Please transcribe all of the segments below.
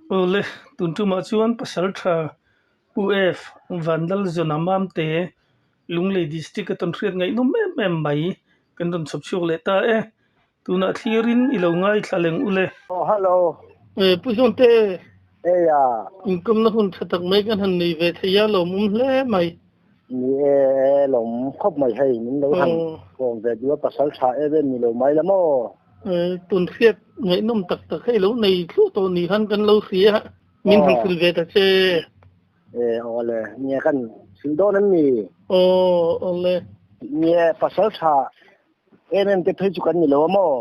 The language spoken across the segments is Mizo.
Awle, tun tumah chuan Pasaltha Pu F. Vanlalzawna Mamte, Lunglei District a tawn hriat ngaihnawm em em mai kan rawn chhawp chhuak leh ta e. Tunah thlirin i lo ngaithla leng ule. Aw hello. E Pu Zawnte. Ei a. Inkawmna hun tha tak mai kan han nei ve thei a lawmawm hle mai. Ni e e lawm khawp mai hei min lo han kawm ve duh a pasal tha em em ni lo mai la maw. Tun hriat ngaihnawm tak tak hei lo nei thluah tawh ni khan kan lo hria min han hrilh ve ta che. E awle nge kan hrilh dawn em ni? Aw awle. Nge pasal tha em em te phei chu kan ni lo a maw?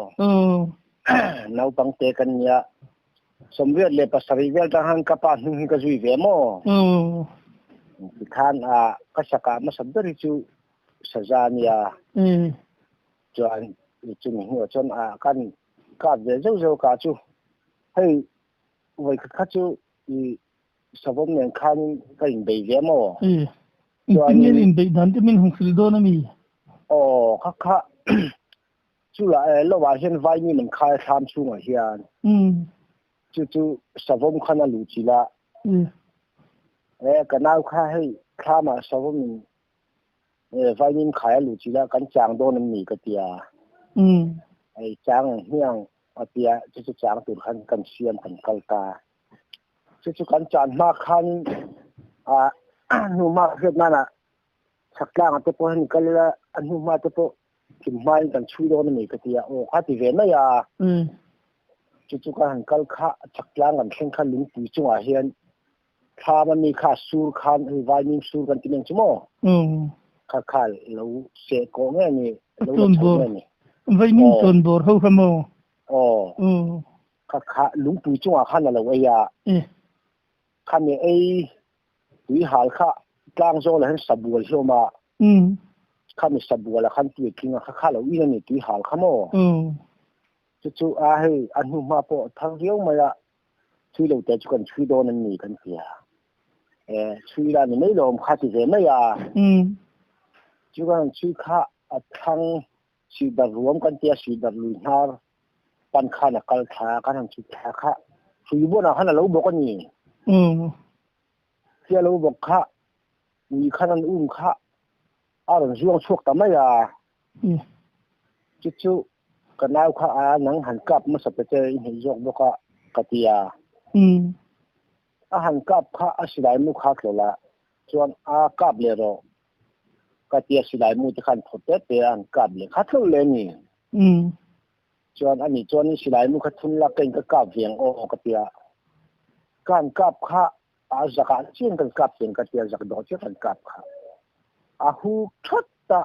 Naupang te kan nia 87 vel tang han ka pa hnung hi ka zui ve maw? Tikhan a ka saka hmasa ber hi chu saza nia. Chuan chumi hnuah chuan a kan kap ve zeuh zeuh ka chu hei vawikhat kha chu i savawm nen khan ka inbei ve maw? Chuan in inbeih dan te min hung hrilh dawn a mi? Aw kha kha Chula eh lovah hian vaimim an khai a thlam chhungah hian. Chu chu savawm khan a luh chilh a. Eh ka nau kha hei thlamah savawm in eh vaimim khai a luh chilh a kan chang dawn em ni ka ti a. Hei chang ang hmiang a ti a chu chu chang tur khan kan siam kan kal ta. Chu chu kan chan hma khan ah hnuhma hriat nana chhak tlangah te pawh hemi kal ila a hnuhma te pawh thim hmain kan chhui dawn a ni ka ti a, aw kha ti ve mai a. Chu chu ka han kal kha chhak tlang kan thleng kha lungpui chungah hian thlam a mi kha sur khan hei vaimim sur kan ti meng chu maw? Kha kha lo seh kawh nge ni lo la chho nge ni? Vaimim tawn bawr ho kha maw? Aw. Kha kha lungpui chungah khan a lo ei a. Khami ei tui hal kha tlang zawl ah hian sabual hi a awm a. Khami sabual ah khan tui a tling a, kha kha lo in a ni tui hal kha maw? Chu chu a hei a hnu hma pawh a thar viau mai a, chhui lo te chu kan chhui dawn an ni kan ti a. E chhui la ni mai lawm kha ti ve mai a. Chu kan han chhui kha a thlang sih dar ruam kan tia sih dar lui hnar pan khan a kal thla a, kan han chhuk thla kha hrui buanah khan a lo bawk a ni. Khi a lo bawk kha ui khan an um kha a rawn zuang chhuak ta mai a. Chu chu ka nau kha a nang han kap hmasa ta che i hmuh zawk bawk a ka ti a. A han kap kha a silai mu kha tlawlh a, chuan a kap leh rawh ka ti a silai mu te khan phawt tete a han kap leh kha tlawlh leh a ni. Chuan ani chuan silai mu kha thun lak ka in ka kap ve ang aw ka ti a. Ka han kap kha a zakah chian kan kap chian ka ti a, zak dawh chiah kan kap kha. A hu thawt a,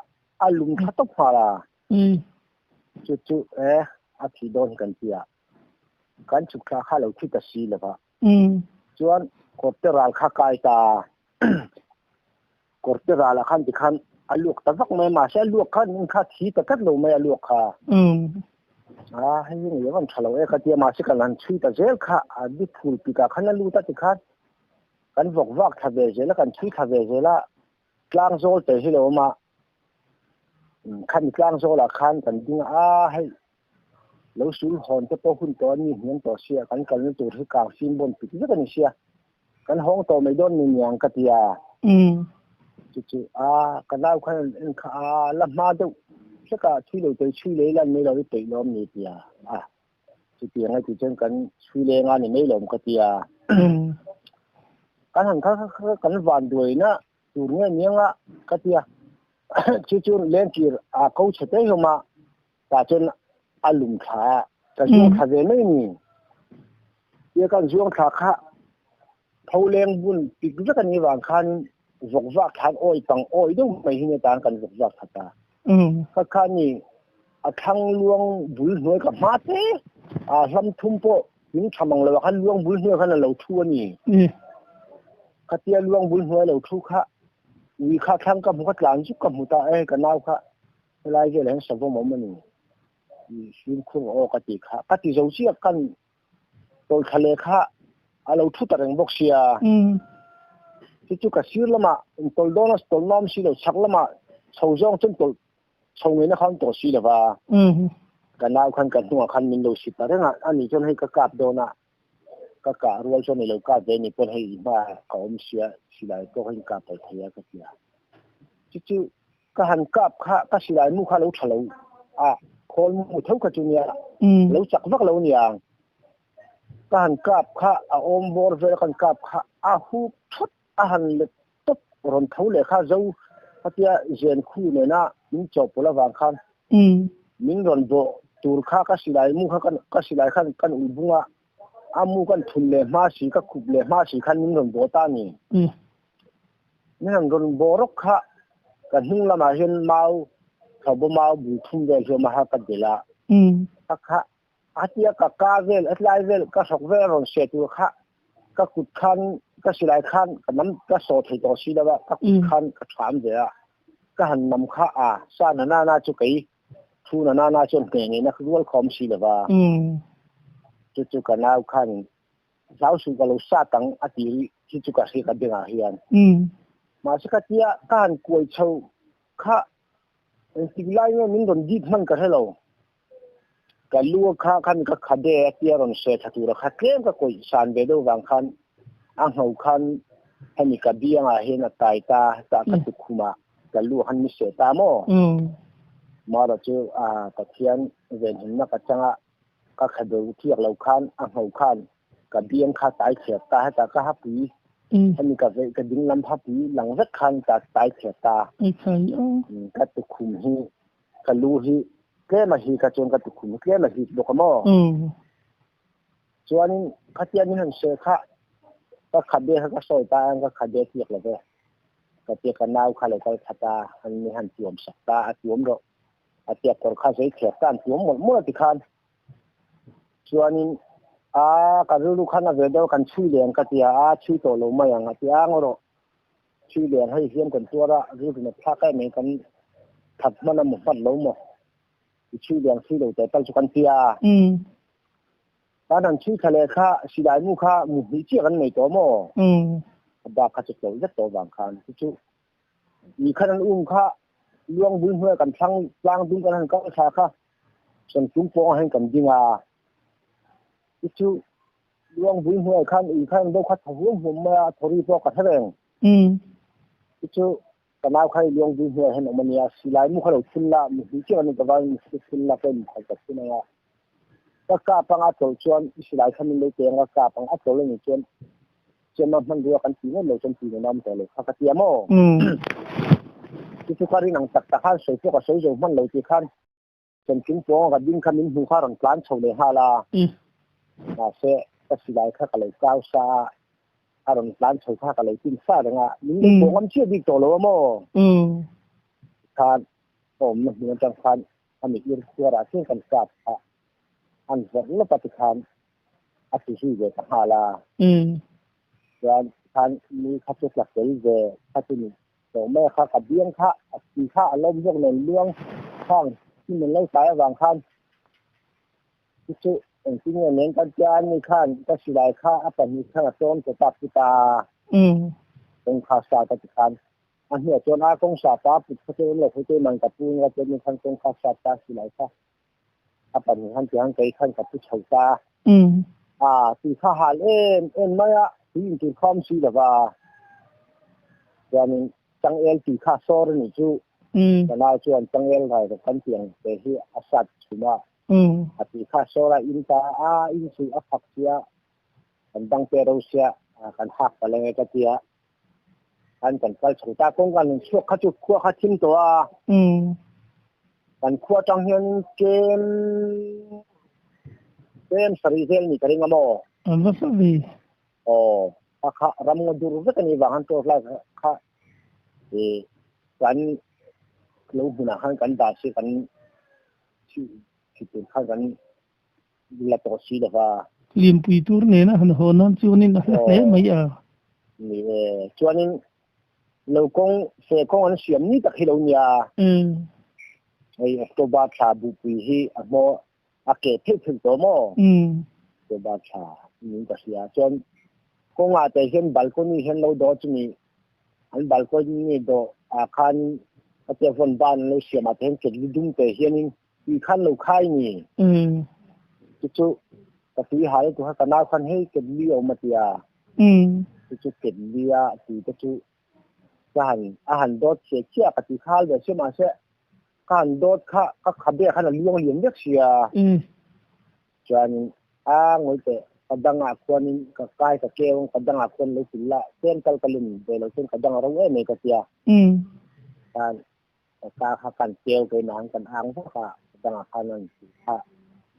a lum thla tawp nghal a. Chu chu e a thi dawn hi kan ti a. Kan chhuk thla kha lo thi ta si lo va. Chuan kawrte ral kha kai ta. Kawrte ralah khan tikhan a luak ta vak mai a, mahse a luak khan in kha thi ta tlat lo mai a luak kha. A hei hi ngei a van tha lo e ka tia, mahse kan han chhui ta zel kha a di phul pikah khan a lut a tikhan kan vawk vak thla ve zel a, kan chhui thla ve zel a, tlang zawl te hi lo awm a, khami tlang zawlah khan kan ding a, a hei lo sul hawn te pawh hun tawh a ni hniam tawh sia, kan kalna tur hi kang fim bawn pik vek a ni sia. Kan hawng tawh mai dawn ni niang ka ti a. Chu chu a ka nau khan an en kha a la hma deuh hlek a thui lo te chhui lei lan mai lo i peih lawm ni ti a. A chutiang a tih chuan kan chhui leng a ni mai lawm ka ti a. Kan han kha kha kan van duaina tur nge niang a ka ti a. Chu chu lengkir a ko chhe te hlawm a tah chuan a lum thla a ka zuang thla ve mai ni. Tia kan zuang thla kha tho leng bun pik vek a nih vang khan vawk vak thlan awi pang awi deuh mai hi atan kan vawk vak thla ta. Kha kha ni a thlang luang bul hnuai ka hma te a hlam thum pawh min tha mang lo ah khan luang bul hnuai khan a lo thu a ni. Khatia luang bul hnuai lo thu kha ui kha thlang ka hmu kha tlan zuk ka hmu ta e ka nau kha helai velah hian savawm a awm a ni. Fimkhur aw ka ti kha ka ti zo chiah kan tawlthla leh kha a lo thu ta reng bawk sia. Chu chu ka sir lamah intawl dawn a tawl nawm si lo chhak lamah chho zawng chuan tawlh chho ngeina kha an tawh si lo va. Ka nau khan ka hnungah khan min lo si ta reng a, ani chuan hei ka kap dawn a. Ka kah rual chuan i lo kap ve ni pawn hei i hmaah ka awm sia silai pawh kha in kap palh thei a ka ti a. Chu chu ka han kap kha ka silai mu kha lo tha lo a, khawl mu tho kha chu nia lo chak vak lo niang. Ka han kap kha a awm bawr vel ka han kap kha a hup thawt a han let tawp rawn tho leh kha zo khatia zen khu nena min chawhpawlh avang khan min rawn bawh tur kha ka silai mu kha ka silai khan kan ul bung a, a mu kan thun leh hma si ka khup leh hma si khan min rawn bawh ta a ni. Min han rawn bawh rawk kha ka hnung lamah hian mau thlawhbaw mau bul thum vel hi a awm a kha ka delh a, ka kha A tia ka ka vel, a tlai vel, ka hrawk vel a rawn hriat tur kha ka kut khan, ka silai khan ka nam ka saw thei tawh si lo a, ka kut khan ka ṭham ve a, ka han nam kha a, sa na na na chu kei thu na na na chuan hneh ngeihna rual khawm si lo va. Chu chu ka nau khan hlau suh ka lo sat ang a ti rih hi chu ka hria ka bengah hian. Mahse ka tia ka han kuai chho kha engtik lai nge min rawn dip hman ka hre lo. Ka lu kha khan ka khabe a tia rawn hre tha tura kha tlem ka kawih san ve deuh vang khan a ngho khan hemi ka biangah hian a tai ta tah ka tukhumah ka lu khan mi seh ta maw? Mara chu a Pathian venhimna ka changa ka khabe thiak lo khan a ngho khan ka biang kha tai thler ta heta ka hapui hemi ka veih ka dinglam hapui lang vek khan ka tai thler ta ka tukhum hi ka lu hi tlem a hi ka chuan ka tukhum hi tlem a hit bawk a maw? Chuanin khatian min han sawi kha ka khabe kha ka sawi ta ang ka khabe tiak lo ve. Ka tia ka nau kha lo kal khat a, an ni han tuam sak ta a tuam rawh. A tia kawr kha zei thler ta an tuam mawlh mawlh a ti khan. Chuanin a ka rilru khan a ve deuh kan chhui leh ang ka tia a chhui tawh lo mai ang a ti ang rawh. Thil lian hei hian kan tuar a, rilru nat thlak em mai kan that hman a maw hmat lo maw? I thil lian thil lo teh tal chu kan ti a. Tan han chhui thla leh kha silai mu kha mu hnih chiah kan nei tawh maw? A bak kha chu tlawh zet tawh vang khan chu chu mi khan an um kha luang bul hnuai kan thlang tlang dum kan han kal thla kha Sangtum pawng ah hian kan ding a. Chu chu Luang bul hnuai khan ui khan deuh kha thaw huam huam mai a, thawri pawh ka hre reng. Chu chu ka nau kha i luang bul hnuai hian awm a nia, silai mu kha lo thun la, mi hnih chiah kan ka vai mi thun la ka in phal ta thun ang a. Ka kap anga tawlh chuan i silai kha min lo pe ang a, kap ang a tawlh a nih chuan chuan a hmanrua kan ti ngawt lo chuan ti nena awm tawh lo kha ka ti a maw. Chu chu ka rin ang tak tak khan sawi pawh ka sawi zo hman lo tih khan Chanchin pawng ka ding kha min hmu kha rawn tlan chho leh nghal a. Mahse, ka silai kha ka lo kau sa a, a rawn tlan chho kha ka lo tin sa reng a, min lo pawh ngam chiah bik tawh lo a maw? Tikhan ka awmna hmun atang khan a mit ir khuarah chian kan kap kha an zawrh lawp a tikhan a ti zui ve ta nghal a. Chuan tikhan mi kha chu tla fel ve kha chu ni Tawh mai kha ka biang kha a thi kha a lawm zawk nen luang khang hi min lo tlai avang khan chu chu engtin nge nen kan tia an ni khan ka silai kha a pahnih khan a tawm ta tak chu ta kawngkhar sa ka ti khan a hnuah chuan a kawngsa pa put kha chu awm lo khaw chu man ka pu nga chuan ni khan kawngkhar sa ta silai kha a pahnih khan tiang kei khan ka pu chho ta a tui kha hal em em mai a tui in tur khawm si lova chuanin changel tui kha sawr a nih chu ka nau chuan changel rai rawk kan tiang te hi a sat chhum a a tui kha sawr a in ta a in chu a fak sia kan dang te ro sia kan hak palh ange ka tia An kan kal chho ta kawng kan chhuak kha chu khua kha thim tawh a. Kan khua tang hian tlem tlem sarih vel ni ka ring a maw? An va hla ve. Aw, a kha ram ngaw dur vek a nih vang han torch light kha i kan lo hmunah khan kan dah si kan thi tur khan kan la tawh si lo va. Lianpui tur nena han haw nan chuanin a hla hle mai a. Ni e, chuanin lo kawng fe kawng an siam ni tak hi lo nia. Hei October thla buhpui hi a hmaw a ke pheuh pheuh tawh maw? October thla niin ka hria. Chuan kawngah te hian balcony hian lo dawh chumi an balcony dawh ah khan a tia vawn ban an lo siam ah te hian ketli dum te hianin tui khan lo khai ni. Chu chu. Ka tui hal tu kha ka nau khan hei ketli a awm a tia. Chu chu ketli a tui te chu ka han a han dawt chiah chiah ka ti khal ve sia mahse ka han dawt kha ka khabe khan a luang liam vek sia. Chuanin a ngawi teh ka dangah khuanin ka kai ka keu ka dangah khuan lo sil la tlem kal ka lun ve lo chuan ka dang a ro em mai ka tia. Khan Ka ka kha kan keu keimah ang kan ang vak a, ka dangah khan an ti kha,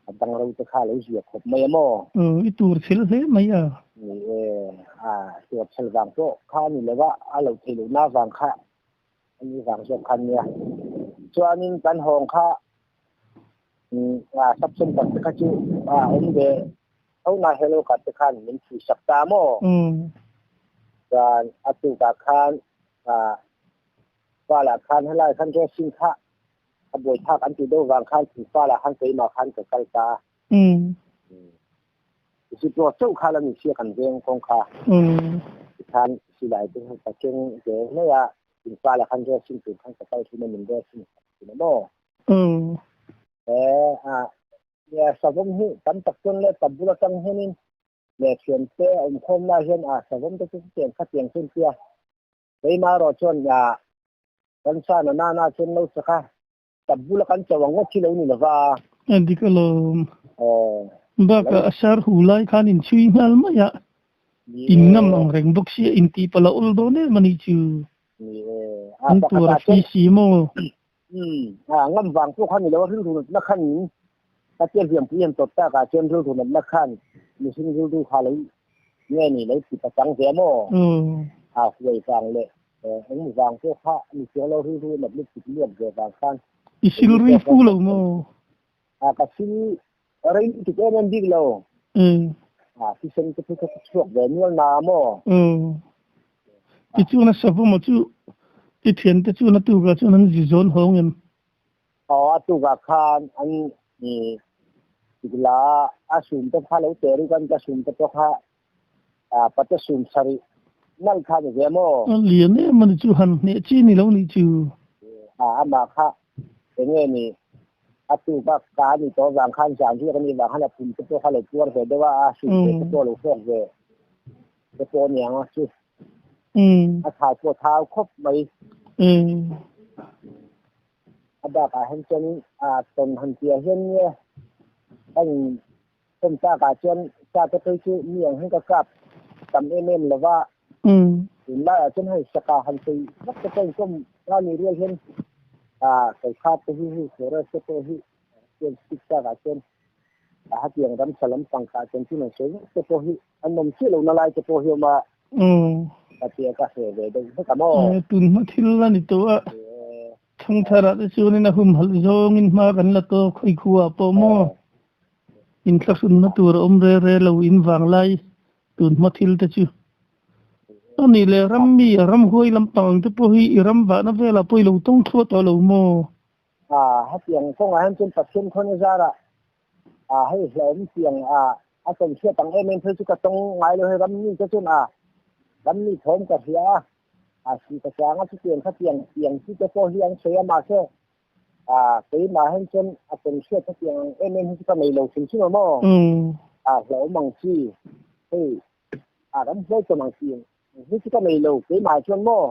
a dang ro te kha a lo zia khawp mai a maw? Aw, i tur chhel hle mai a. Ni e, a tur chhel vang pawh kha a ni lo a, a lo theih lohna vang kha a ni vang zawk kha a nia. Chuanin kan hawng kha a sub center te kha chu a awm ve tho na hello card te khan min chhuisak ta a maw? Chuan a tukah khan Fala khan helai khan dressing kha a buaithlak an tih deuh vang khan thing fala khan keimah khan ka kal ta a. Zipro chauh kha la ni sia kan veng kawng kha. Tikhan silai te khan ka keng ve mai a, thing fala khan dressing tur khan ka kal thin a, min dressing sak thin a maw? A savawm hi tam tak chuan le ta bul atang hianin leh thiante awmkhawm lai hian a savawm te chu chutiang khatiang chu an tia. Keimah erawh chuan kan sa na nana chuan lo chak a, tap bula kan cho ang ngawt hi lo ni lova. A dik alawm. Bakah a sar hu lai khan in chhui nghal mai a, in ngam ang reng bawk sia in tih palh a awl dawn em a nih chu. An tuar a fi si maw? Ngam vang pawh kha ni lo a, rilru natna khan ka tia hliampui han tawp takah chuan rilru natna khan mihring rilru kha lo nge ni lo ti pachang ve maw? A huai vang leh engmaw vang pawh kha mi chuang lo rilru nat lutuk luat ve vang khan. I sil rei fu lo maw? A ka sil rei lutuk em em bik lo. A thisen te chu ka chhuak ve nual na maw? Tichuan a savawm chu i thiante chuan a tukah chuan an zi zawn hawng em? Aw a tukah khan an tikla a sum te kha lo te ruk an ka sum te pawh kha pate sum sarih nalh kha ni ve maw? A lian em a ni chu han hneh chi ni lo nih chu. A amah kha enge ni a tuka ka ni tawh vang khan zan riak a nih vang khan a pum te pawh kha lo puar ve deuh a, a sum ve te pawh a lo hrawk ve te pawh a niang a chu. A thau pawh thau khawp mai. A bakah hian chuan tawn han tih ah hian nge a in tawn takah chuan sa te phei chu mi ang hian ka kap tam em em lo va, tunlaiah chuan hei saka han sawi vak te pawh inkawm a nih rual hian sawrkar te hi hei forest te pawh hi chuan stick takah chuan hetiang ramsa lampang kah chanchin an sawi vak te pawh hi a nawm chiah lohna lai te pawh hi a awm a. Ka tia ka hre ve deuh vek a maw? Tun hma thil a ni tawh a. Thangtharah te chuanin a humhalh zawngin hma kan la tawk khawi khuaah pawh maw? Inthlahrunna tur a awm re re lo in vanglai tun hma thil te chu. A nih leh ram mi a ramhuai lampang ang te pawh hi i ram vahna velah pawh i lo tawng thluah tawh lo maw? Hetiang kawngah hian chuan Pathian khawn zarah hei hlawm tiang a tawn hriat ang em em phei chu ka tawng ngai lo hei ram mi te chuan ram mi thawm ka hria a. A si ka chang a chutiang kha tiang tiang chi te pawh hi an sawi a mahse a keimah hian chuan a tawn hriat kha tiang ang em em hi chu ka nei lo hrim hrim a maw a hlauhawm ang chi hei a ram hruai tawn ang chi hi chu ka nei lo keimah chuan maw.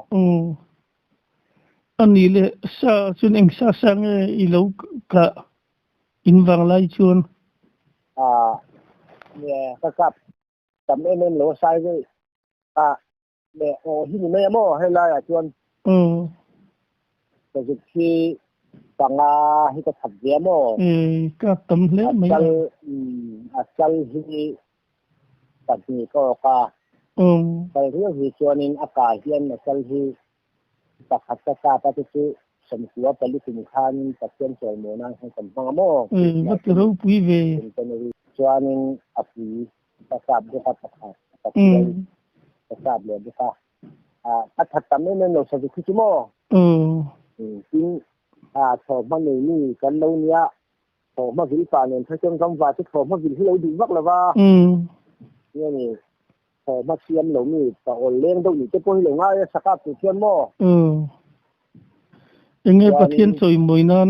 A nih leh sa chuan eng sa sa nge i lo kah in vang lai chuan? A ka kap tam em em lo a sai ve a Leh aw hi ni mai a maw hei laiah chuan ka zuk hi panga hi ka that ve a maw. Ka tam hle mai a. A chal hi pahnih ka awk a. Chal riau hi chuanin a kah hian a chal hi pakhat ka kap a te chu sawmkua pali kum khanin Pathian chawimawi nan khan kan hmang a maw. Va ti ropui ve. Chuanin a pui ka kap bawk a pakhat ka kuai ka kap leh bawk a a that tam em em lo sa chu chu maw tin a thawhhma nei mi kan lo nia thawhhma vil pa nen kha chuan ram va chu thawhhma vil hi lo duh vak lova nge ni thawhhma siam lo mi pa awl leng deuh ni te pawh hi lo ngai a sakap tur chuan maw Enge Pathian chawimawi nan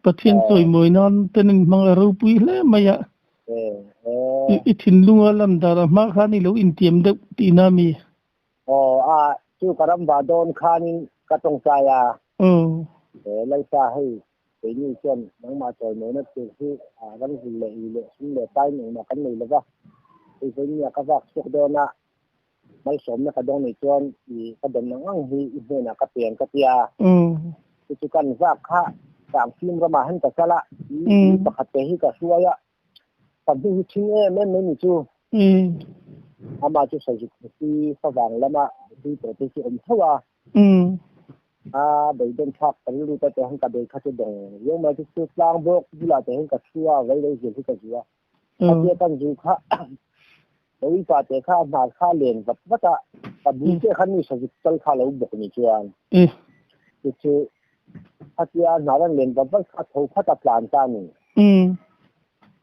Pathian chawimawi nan ten in hmang a ropui hle mai a. I thinlunga lam dar a hma khan i lo intiam deuh tihna a mi? Aw a, chu ka ram va dawn khanin ka tawngtai a. Aw. Lalpa hei keini chuan nangmah chawimawina tur hi ram zil leh ui leh sum leh pai engmah kan nei lova, hei vawinia ka vak chhuak dawn a, malsawmna ka dawng nei chuan i ka dawn ang ang hi i hnenah ka pe ang ka ti a. Chu chu kan vak kha Sangfim ramah han ka kal a, i pakhat te hi ka hruai a, ka hnu hi ṭhing em em mai ni chu. Amah chu Sazuk Hmupui favang lama Hmupui tawh te chu awm tho a. A beidawn thlak ka rilru te te han ka bei kha chu dawng riau mai chu chu tlang bawk bulah te hian ka thu a, vei lo zir hi ka zu a. Khatia kan zu kha Loipa te kha a hnar kha a len vat vat a, ka bul te kha mi Sazuk chal kha a lo bawk ni chuan. Chu chu khatia a hnar a len vat vat kha tho khat a tlan ta a ni.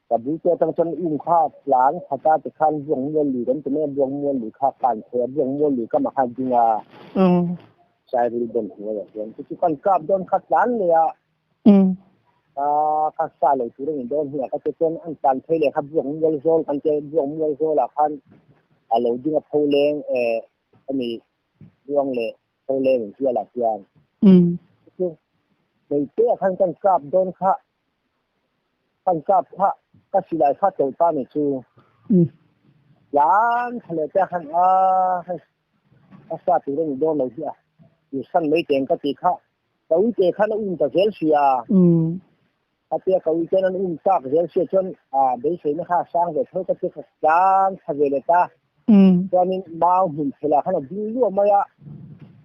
Ka bul te atang chuan um kha tlan khat a tikhan buang mual lui kan ti mai a, buang mual lui kha kan phei a, buang mual lui kam ah khan a ding a, Sairil bon hnuaiah chuan chu chu kan kap dawn kha tlan leh a, ka sa lo tur a ni dawn hnuah ka che chuan an tlan phei leh kha buang mual zawl kan tia buang mual zawlah khan a lo ding a pho leng eh a ni buang leh pho leng inzialah hian chu hmeichhe ah khan kan kap dawn kha Kan kap kha ka silai kha tawlh ta ni chu. Tlan tha leh te khan a hei ka sa tur a ni dawn lo hi a san mai teng ka ti kha ka uite khan a um ta zel sia. Khatia ka uiten an um tak zel sia chuan a beiseina kha a sang ve tho ka ti kha tlan tha ve leh ta. Chuanin mau hmun phelah khan a ding luah mai a.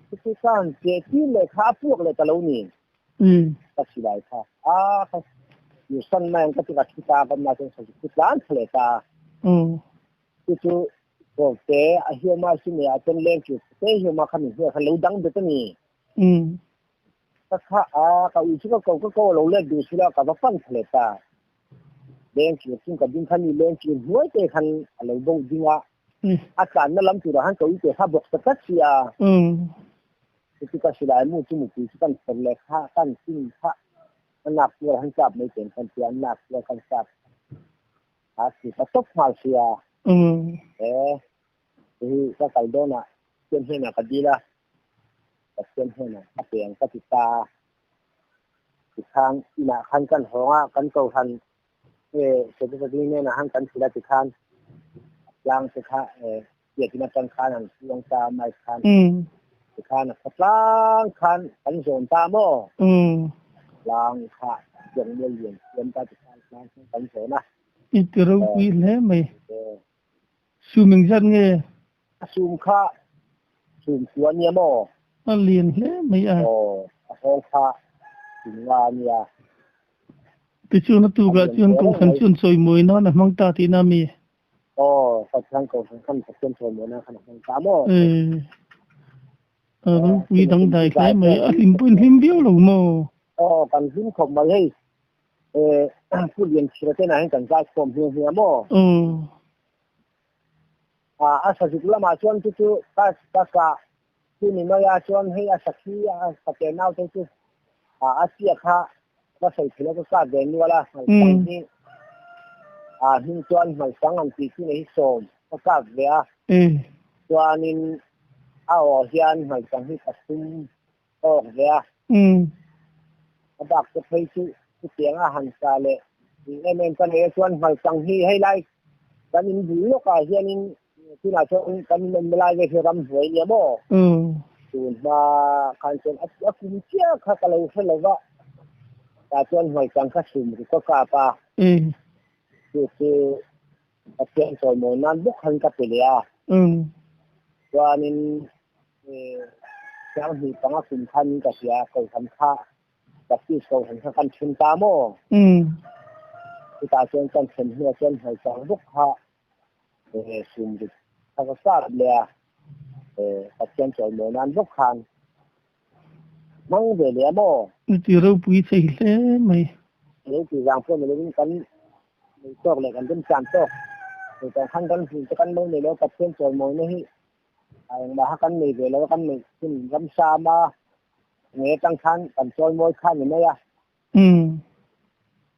Chuti khan che tir leh kha a puak leh ta lo ni. Ka silai kha a ka san mai ang ka ti ka thi ta kan na chuan sa chu tlan thla leh ta. Chu chu te a hiama si ne a chuan leng chu te hiama kha mi hnuai kha lo dang bet ani. Ka kha a ka ui chu ka ko ka ko lo let duh sila ka va pan thla leh ta. Leng chu chung ka ding khan ni leng chu hnuai te khan a lo bo ding a. A tlan na lam turah khan ka ui te kha bawk ta tlat sia. Cuti ka silai mu cu mipi cu kan for le kha kan tin kha a nak tuar han kap mai ten kan tia nak tuar kan kap a si ka top ngal sia eh hi ka kal dona sian hena ka dila ka sian hena ka peng ka ti ta tikhan ina khan kan honga kan ko han eh secretary ne na han kan thila tikhan tlang te kha eh biakinn atang khan an puang ta mai khan tikhan a tlang khan kan zawn ta maw tlang kha tiang mual lian siam ta tikhan tlang khan kan zawn a. I ti ropui hle mai. Sum engzat nge? A sum kha sum kua nia maw? A lian hle mai a. Aw, a hawng kha sum nga nia. Tichuan a tukah chuan kohhran chuan chawimawi nan a hmang ta tihna a mi? Aw, Pathian kohhran khan Pathian chawimawi nan khan a hmang ta maw? Ee, a ropui dangdai hle mai. A hlim pawh in hlim viau lo maw? Aw, kan hlim khawp mai hei. Ee, Pu Lianchhira te nah hian kan zai khawm hmiang hmiang maw? Aw. A sazuk lamah chuan chu chu ka ka kah chu ni mai a, chuan hei a sakhi a sake naute chu a chiah kha ka sawi thei lo ka kap ve nual a, hmalsang hi a hming chuan hmalsang an tih chu nei hi sawm ka kap ve a, chuanin a aw hian hmalsang hi pathum awk ve a, a bak te phei chu chutiang a han sa leh em em ka nei a, chuan hmalsang hi hei lai kan in bul lawkah hianin tunah chuan kan in awm lai ve hi ramhnuai nia maw? Tun hma khan chuan a kum chiah kha ka lo hre lo va, tah chuan hmalsang kha sum ru ka kap a, chu chu Pathian chawimawi nan bawk khan ka pe leh a, chuanin Sanghnih panga kum khan ka hria Kohhran kha Baptist Kohhran kha kan then ta maw? Chutah chuan kan then hnuah chuan hmaichang bawk kha sum rit kha ka kap leh a, Pathian chawimawi nan bawk khan hmang ve leh a maw? I ti ropui thei hle mai. Ropui vang pawh ni lovin kan nei tawk leh kan remchan tawk. Hei khan kan hmuh te kan lo nei lo Pathian chawimawina hi A engmah kha kan nei ve lo a, kan neih hun ramsam a nge atang khan kan chawimawi kha ni mai a.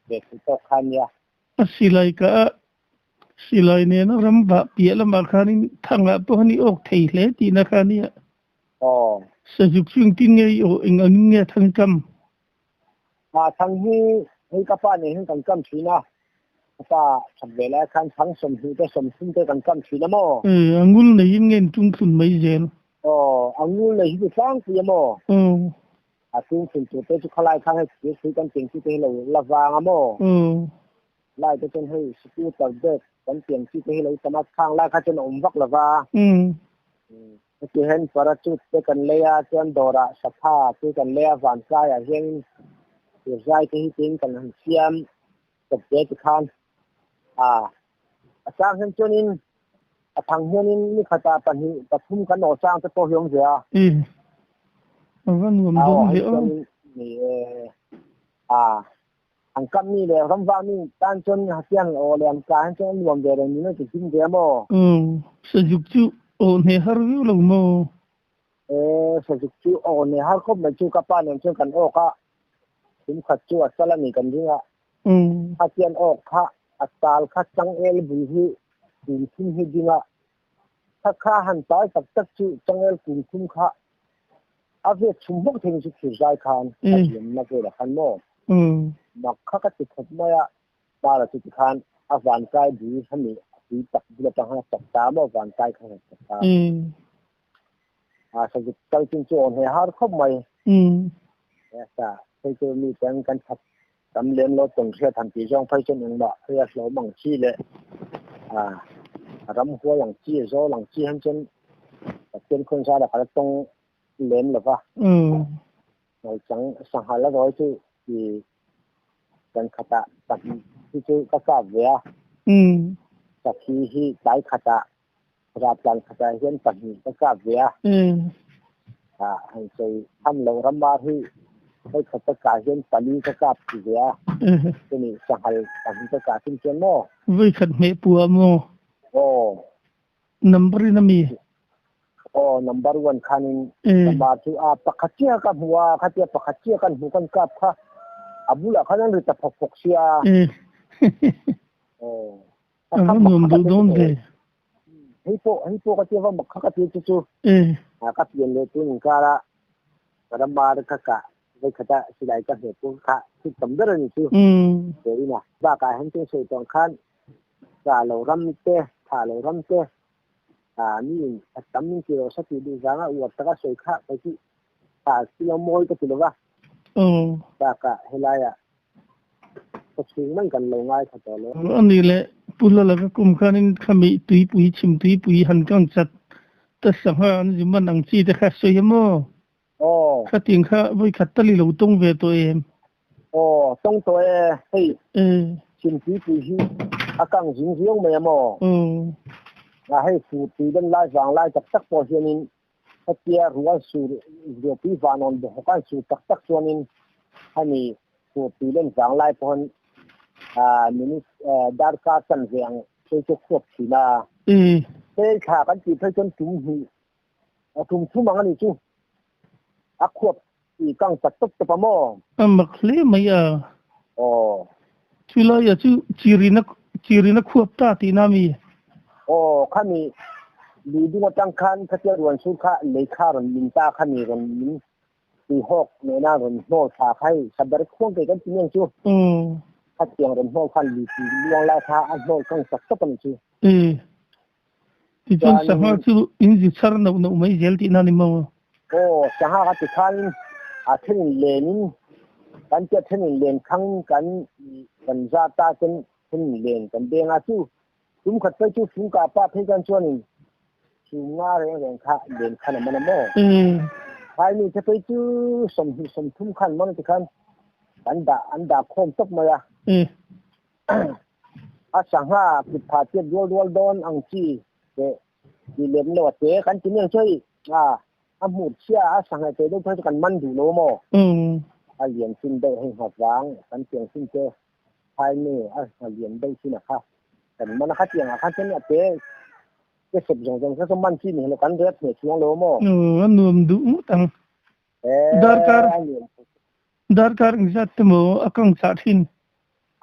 Ve thei tawk kha nia. A silai ka a Silai nena ram vah piah lamah khanin thangah pawh an i awk thei hle tihna kha a nia. Aw. Sazuk chu engtin nge i awh eng angin nge a thang kam? A thang hi hei ka pa nen hian kan kam thin a, ka pa that ve lai khan thang 20 te 30 te kan kam thin a maw? A ngul neiin nge in tung thlun mai zel? Aw, a ngul nei hi chu tlangpui a maw? Aw. A tung thlun tur te chu khalai khan hei thir hrui kan teng chi te hi lo la vang a maw? Aw. Lai te chuan hei scooter bag kan pian chi te hi lo tam a, khang lai kha chuan a awm vak lo va. Heti hian parachute te kan lei a, chuan dawrah sapha te kan lei a, vankaiah hian thirzai te hi tiin kan han siam tawp ve ti khan a a chang hian chuanin a thang hianin ni khatah pahnih pathum kan aw chang te pawh hi awm ve a. A va nuam dawn ve aw. Ni e a An kam mi le ramvak mi tan cun hatiang aw le an ka hin cun an nuam ve reng mi nan ti him ve maw? Sazuk cu aw hne har viau lo maw? Ee, sazuk cu aw hne har khop mai cu ka pa nen cun kan awk ah kum khat cu a sal ani kan ring ah hatian awk kha a tal kha changel bul hi kum thum hi ding ah kha kha han tal taktak cu changel kum thum kha A ve chhum bawk thei chu thirzai khan a hliamna velah khan maw mak kha ka ti khawp mai a, Mara chu tikhan a vankai bul hemi a pui tak bul atang khan a chak ta maw vankai khan a chak ta. A sazuk kal chin chu awn he har khawp mai. Esa hei chu mi ten kan that tam lem lo tawn hriat han tih zawng phei chuan engmah hei a hlawm ang chi leh a ramhuai ang chi zawl ang chi han chuan Pathian khawn zara kha la tawng lem lo va. Nawichang sanghal a rawi chu i kan khatah pahnih hi chu ka kap ve a. Sakhi hi tlai khatah raplan khatah hian pahnih ka kap ve a. Han sawi tham loh ramar hi hei khat ka kah hian pali ka kap ve a. Chumi sanghal pahnih ka kah thin chuan maw? Voi khat hmeh puah maw? Aw. Number in ami? Aw, number one khanin number chu a pakhat chiah ka hmu a, khatia pakhat chiah kan hmu kan kap kha a bulah khan an ri ta phawk phawk sia. Aw. A va nuam duh dawn ve. Hei pawh hei pawh ka tia va mak kha ka ti chu chu. A ka pian leh tun inkar a ramar ka kah voi khata silai ka hne pawh kha thil tam ber ani chu. Te ina bakah hian chuan sawi tawng khan Tha lo ram te, tha lo ram te, mi in a tam in ti rawh sa tih duh vanga uar taka sawi kha kei chu tha si lo mawi ka ti lo va. Bakah helaiah ka chhung mai kan lo ngai kha tawh lo. A ni le, Pu Lala ka kum khanin khami tuipui chhim tuipui han kang chat ta sangha an zi man ang chi te kha sawi a maw? Aw. Khating kha voi khat tal i lo tawng ve tawh em? Aw, tawng tawh e. Hei, Chhimtuipui hi a kang zing viau mai a maw? A hei fur tui len lai vang lai tak tak pawh hianin hetia rual sur ruapui vanawn bawk an sur tak tak chuanin hemi fur tui len vang lai pawhin minute darkar chanve ang phei chu khuap thin a. Hei thla kan tih phei chuan tum hnih A tum thum ang a nih chu. A khuap i kang chat tawp tawp a maw? A mak hle mai a. Aw. Chulai a chu chirina chirina khuap ta tihna mi? Aw, khami lui dung atang khan khatia ruan sur kha lei kha rawn min ta kha ni rawn min tuihawk nena rawn hnawl thla kha hei saber khuang kei kan ti nen chu. Khatiang rawn hnawl khan lui tui luang lai kha a hnawl kang chat tawp a nih chu. Tichuan sangha chu in zi chhar noh noh mai zel tihna a ni maw? Aw, sangha kha tikhanin a thenin lenin kan tia thenin len khangin kan kan za ta ten thenin len kan beng a chu tum khat phei chu fungka pa phei kan chuanin chu nga reng reng kha len khan a man a maw? Phai mi te phei chu 20 30 khan man tikhan an dah an dah khawm tawp mai a. A sangha kut phah chiat rual rual dawn ang chi teh ti lem lo a te kan ti nen chu hei a a hmur chhia a sangha te deuh phei chu kan man duh lo maw a lian chin deuh hei nghat vang kan tiang chin te phai nu a ngha lian deuh chin a kha kan man a kha tiang ah khan chuan a te te sep zawng zawng kha chu man chi ni lo kan rep hneh chuang lo maw. A nuam duh ngawt ang. Darkar darkar engzat te maw a kang chah thin?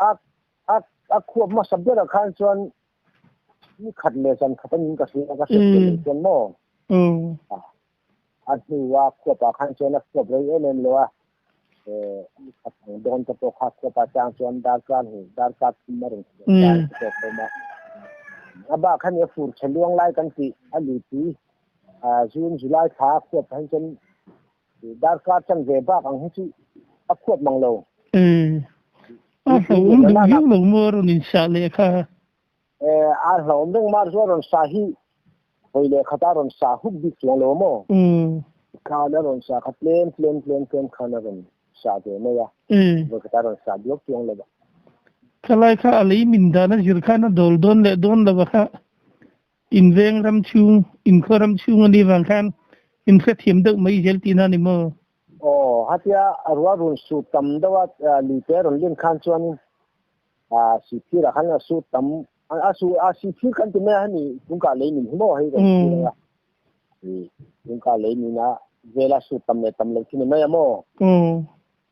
A a a khuap hmasa berah khan chuan Ni khat leh zan khat anin ka hria ka hriat tel loh chuan maw? A hnua khuapah khan chuan a khuap rei em em lo a, ni khat ang dawn te pawh kha khuapah chang chuan darkar hnih darkar thum a rawn khuap chang te pawh a awm a. A bak kha nia fur chhe luang lai kan tih a lui tui June July thla a khuap phei chuan darkar chanve bak ang hi chu a khuap mang lo. A hlauhawm duh viau lo maw a rawn insah leh kha? A hlauhawm reng mar chu a rawn sa hi vawi leh khat a rawn sa hup bik chuang lo maw? Khan a rawn sa kha tlem tlem tlem tlem khan a rawn sa ve mai a, vawi khat a rawn sa duak chuang lo a. Khalai kha a lei min dan a zir khan a dawl dawn leh dawn lo a kha In veng ram chhung, in khaw ram chhung a nih vang khan in hrethiam deuh mai zel tihna a ni maw? Aw, hatia a ruah run sut tam deuh a, luite a rawn len khan chuanin Sihphir ah khan a sut tam, a su a Sihphir kan ti mai a hemi tungkah lei min hi maw hei rawn thlir ang a, tungkah lei min a vela sut tam leh tam loh khi ni mai a maw?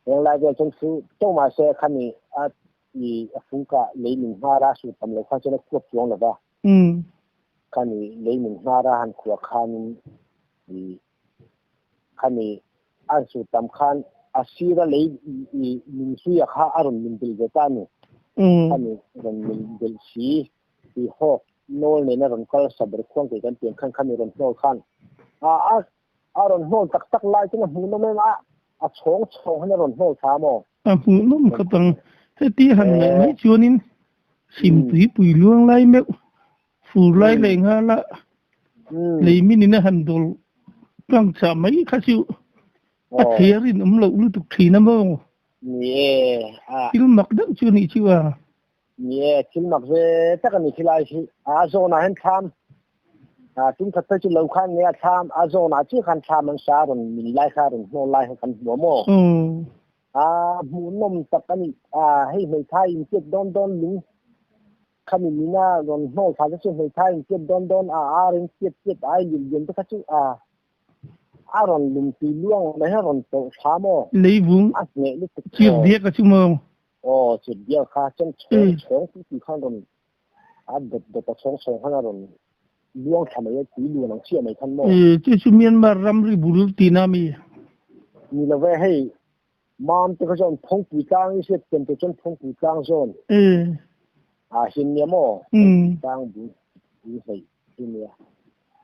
Heng lai vel chuan thu teuh mahse khami a a fungkah lei min nghar a sut tam loh khan chuan a khuap chuang lo va. Khami leimin hnar a han khuah khanin i khami a han sut tam khan a sira lei i min hluia kha a rawn min belh ve ta a ni. Khami rawn min belh si i hawk nawl nena rawn kal saber khuang kei kan pian khan khami rawn hnawl khan a a a rawn hnawl tak tak lai chuan a hmuhnawm em a, a chhawng chhawng hian a rawn hnawl thla maw? A hmuhnawm khawp ang. Heti han ngaih mai chuanin Simpui pui luang lai meuh, fur lai leh nghal a, lei min in a han dawl tlang chah mai kha chu a thei a rinawm loh lutuk thin a maw? Ni e, a. Thil mak deuh chu a nih chu a. Ni e, thil mak ve tak a ni khilai hi. A zawnah hian thlam, tum khat phei chu lo khan nge a thlam, a zawnah chiah khan thlam an sa a rawn min lai kha a rawn hnawl lai kha kan hmu a maw? A hmuhnawm tak a ni. A hei hmeithai in piat dawn dawn lung khami mina rawn hnawl thla te chu hmeithai in piat dawn dawn a ar in piat piat ai lian lian te kha chu a a rawn lum tui luang mai hian rawn tawlh thla maw? Leivung a hneh lutuk chir diak a chu maw? Aw chir diak kha chuan chhawng chhawng tih tih khan rawn a dawt dawt a chhawng chhawng khan a rawn luang thla mai a, tui luan ang chiah mai khan maw? Chu chu Myanmar ramri bul tihna mi? Ni lo ve hei Mam te kha chuan Phawngpui tlang i hriat thiam tur chuan Phawngpui tlang zawn ah hian nia maw? Phawngpui tlang bul bul hleih hi nia.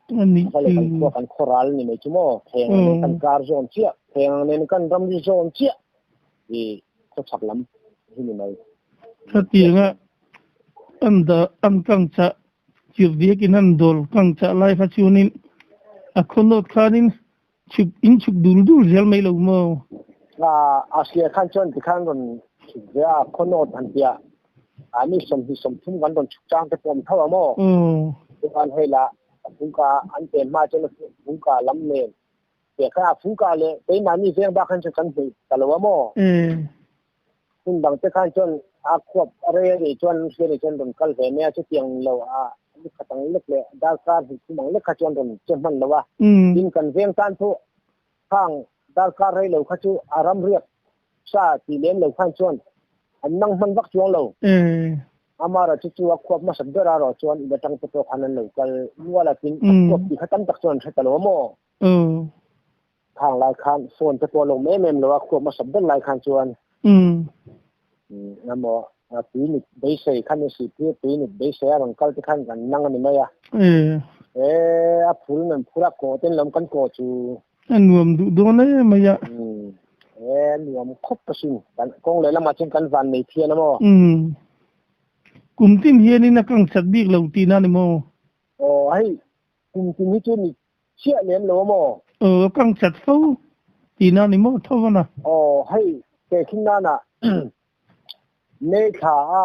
A le kan khua kan khaw ral ni mai chu maw? Theng ang nen kan kar zawn chiah, theng ang nen kan ramri zawn chiah i khawchhak lam hi ni mai. Khatianga an dah an kang chah chirhdiakin an dawl kang chah lai kha chuanin a khawnawt khanin Chhuk in chhuk dul dul zel mai lo maw? A hria khan chuan tikhan rawn chhuk ve a, khawnawt han tia a mi sawmhnih sawmthum kan rawn chhuk chang te pawh awm tho a maw? Chuan hei lah a fungka an pen hma chuan a fungka lam nen piah khan a fungka leh keimahni veng bak khan chuan kan hmuh ta lo a maw? Hmun dang te khan chuan a khuap a rei a nih chuan hria nih chuan rawn kal ve mai a, chutiang lo a ni khat ang lek leh darkar hnih thum ang lek kha chuan rawn che hman lo a. Tin kan veng tan pawh khang darkar rei lo kha chu a ram riak sa tih lem lo khan chuan an nang hman vak chuang lo. Amara chu chu a khuap hmasat ber a rawh chuan in atang te pawh khan an lo kal nual a, tin a khuap tih kha tam tak chuan an hre ta lo a maw? Khang lai khan phone te pawh a lo awm em em lo a, khuap hmasa ber lai khan chuan emaw tui mit beisei khan in sihphir tui mit beisei a rawn kal te khan kan nang a ni mai a. E a phul nan phur a kawh ten lam kan kawh chu. A nuam duh dawn em mai a. E nuam khawp ka sin. Kan kawng leh lamah chuan kan van nei phian a maw. Kum tin hianin a kang chat bik lo tihna a ni maw? Aw hei kum tin hi chu ni Chiah lem lo a maw? Aw, kang chat fo tihna a ni maw tho a na? Aw, hei tehkhin nana May thla a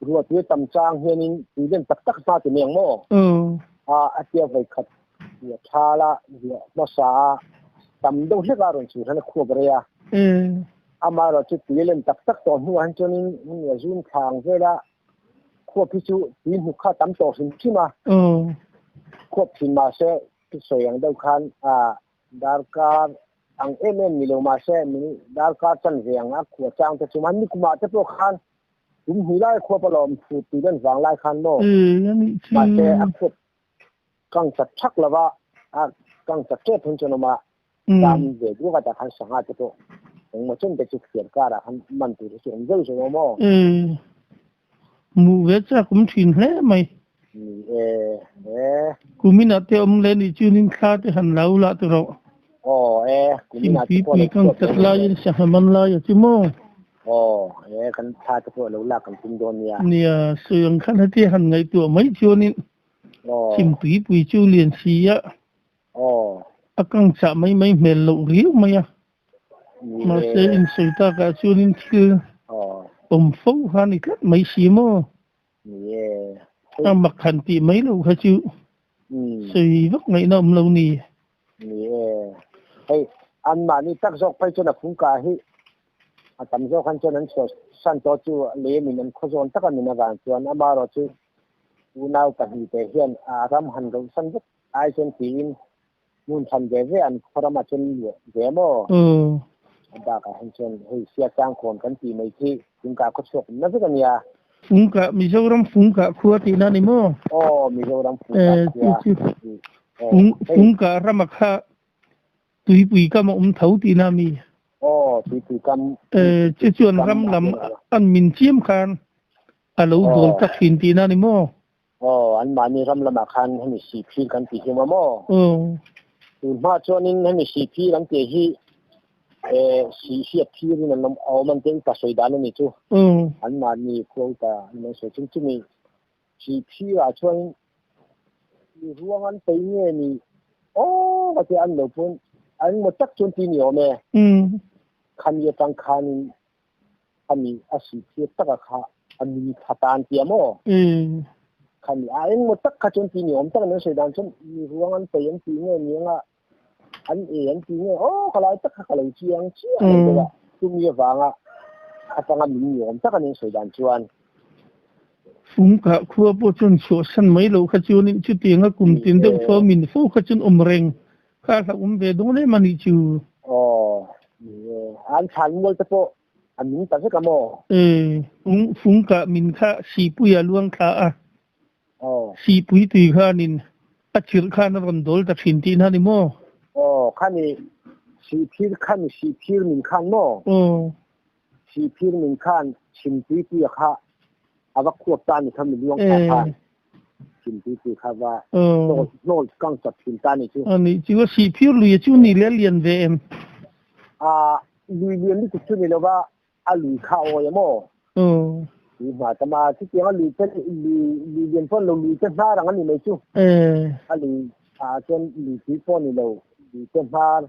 ruahtui tam chang hianin tui len tak tak hma ti mai ang maw? Aw. A a tia vawi khat ruah tha la ruah hmasa a tam deuh hlek a rawn chhur hian a khuap rei a. Amaherawhchu tui len tak tak tawh hnuah hian chuanin hemi a zun thla ang vel a Khuap hi chu tui hnuk kha tam tawh hrim hrim a. Khuap thin mahse thusawi ang deuh khan darkar ang em em ni lo mahse min darkar chan ve ang a khuah chang te chu mahni kumah te pawh khan Kum hnih lai khuap alawm fur tui lan vang lai khan maw? Ee, a nih chu. Mahse a khuap kang chat thak lova, a kang chat tep hun chuan awm a, tam ve duak a tah khan sangha te pawh engmaw chen te chu thliar karah khan man tur hi chu awm zeuh zeuh awm aw. Ee, hmuh ve chak awm thin hle mai. Ni e, e. Kuminah te awm leh nih chuanin thla te han lo lah tawh rawh. Aw e, kuminah te pawh Thingpui lo pui kang chhuak chat leh laiin sangha man lai a chu maw? Aw, e kan thla te pawh lo lak kan tum dawn nia. Nia, sawi ang khan hetia han ngaihtuah mai chuanin Aw. Thingpui pui chu lian si a. Aw. A kang chah mai mai hmel loh riau mai a. Ni Mahse e. insawi takah chuanin thil Aw. awm fo kha a ni tlat mai si maw? Ni e. A mak han tih mai lo kha chu sawi vak ngaihna awm lo ni. Ni e. Hei, anmahni tak zawk phei chuan a phungkah hi a tam zawk han chuan an chhuah san tawh chu lem in an khaw zawn tak a min avang chuan amaherawh chu unau pahnihte hian a ram han roh san vek ai chuan tiin hmun than ve ve an khaw ramah chuan luah ve maw? A bakah hian chuan hei Siachangkawn kan tih mai khi Fungkah khaw chhuak awmna vek a nia. Fungkah, Mizoram Fungkah khua tihna a ni maw? Aw, Mizoram Fungkah khua. Chu chu Fungkah rama kha tuipui kam a awm tho tihna a mi? Aw, tuipui kam. Chu chuan ram lam an min chiam khan a lo dawl tak thin tihna a ni maw? Aw, anmahni ram lamah khan hemi sihphir kan tih hi maw maw? Tun hma chuanin hemi sihphir an tih hi sih hriat phirin an awm a awm an tia upa sawi dan a ni chu. Anmahni khua upa an lo sawi chung chumi sihphirah chuanin mi ruang an pei nge ni aw ka tia an lo pawn a engmaw tak chuan ti ni awm e. Khami atang khanin Khami a sihphir taka kha a min thla ta an tia maw? Khami a engmaw tak kha chuan ti ni awm tak an sawi dan chuan mi ruang an pei an ti nge ni anga an e an ti nge aw ka lai tak kha ka lo chiang chiah lo deuh a chumi avanga atanga min ni awm tak an sawi dan chuan. Fungkah khua pawh chuan chhuahsan mai lo kha chuanin chutianga kum tin deuh thaw min fo kha chuan awm reng Kha hlauh awm ve dawn em a nih chu. Aw, ni e. An thlan mual te pawh a min ta vek a maw? E, fung fung kah min kha Sihpuia luang thla a. Aw. Sihpui tui khanin a chirh khan a rawn dawl ta thin tihna a ni maw? Aw, khani Sihphir khani Sihphir min khan maw? Aw. Sihphir min khan Chhimpui puia kha a va khuap ta a ni kha mi luang thla khan. Chhimpui pui kha va hnawl hnawl kang chap thin ta a ni chu. A nih chu a Sihphir lui chu ni le lian ve em? A lui lian lutuk chu ni lova a lui kha a awi a maw? Tui hma tam a chutiang a lui te lui lui lian pawh ni lo lui te hnar ang a ni mai chu. A lui ah chuan lui tui pawh ni lo lui te hnar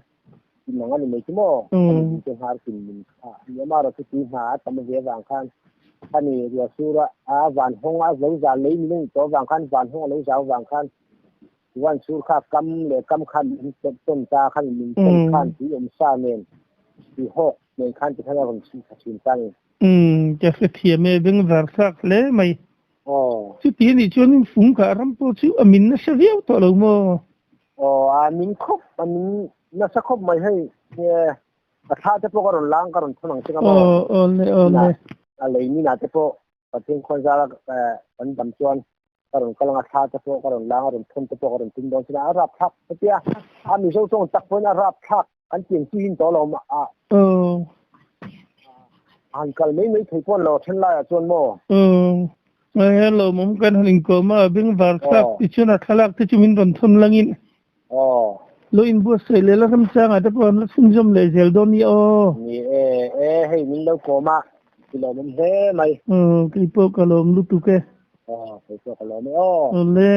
tin ang a ni mai chu maw? A lui te hnar tin min kha a ni a amaherawhchu tui hma a tam ve avang khan a ni ruah sur a a van hawng a zo zal lei min a ni tawh avang khan van hawng a lo zau avang khan van sur kha kam leh kam khan min tawn ta khan min tawn khan tui awm sa nen tui hawk nen khan tikhan a rawn chhun thla thin ta a ni. Umm ka hrethiam e bengvar thlak hle mai. Aw. Chuti a nih chuan Fungkah ram pawh chu a min nasa viau tawh lo maw? Aw a min khawp a min nasa khawp mai hei a thla te pawh ka rawn lang ka rawn thawn ang che nga maw? Aw aw le aw le. A lei min ah te pawh Pathian khawn zara kan dam chuan ka rawn kal ang a thla te pawh ka rawn lang a rawn thawn te pawh ka rawn tum dawn chuan a rap thlak hetia a Mizo tawng tak pawhin a rap thlak kan tiang chi hin tawh lo a. Aw. Han kal mai mai thei pawn lo then laiah chuan maw? Aw. Hello mawm kan han inkawm a bengvar thlak ti chuan a thlalak te chu min rawn thawn langin. Aw. Lo inbuatsaih leh la remchangah te pawh an la chhunzawm leh zel dawn nia aw. Ni e, e hei min lo kawm a, i lawmawm hle mai. Aw, keipawh ka lawm lutuk e. Aw, keipawh ka lawm e aw. Awle.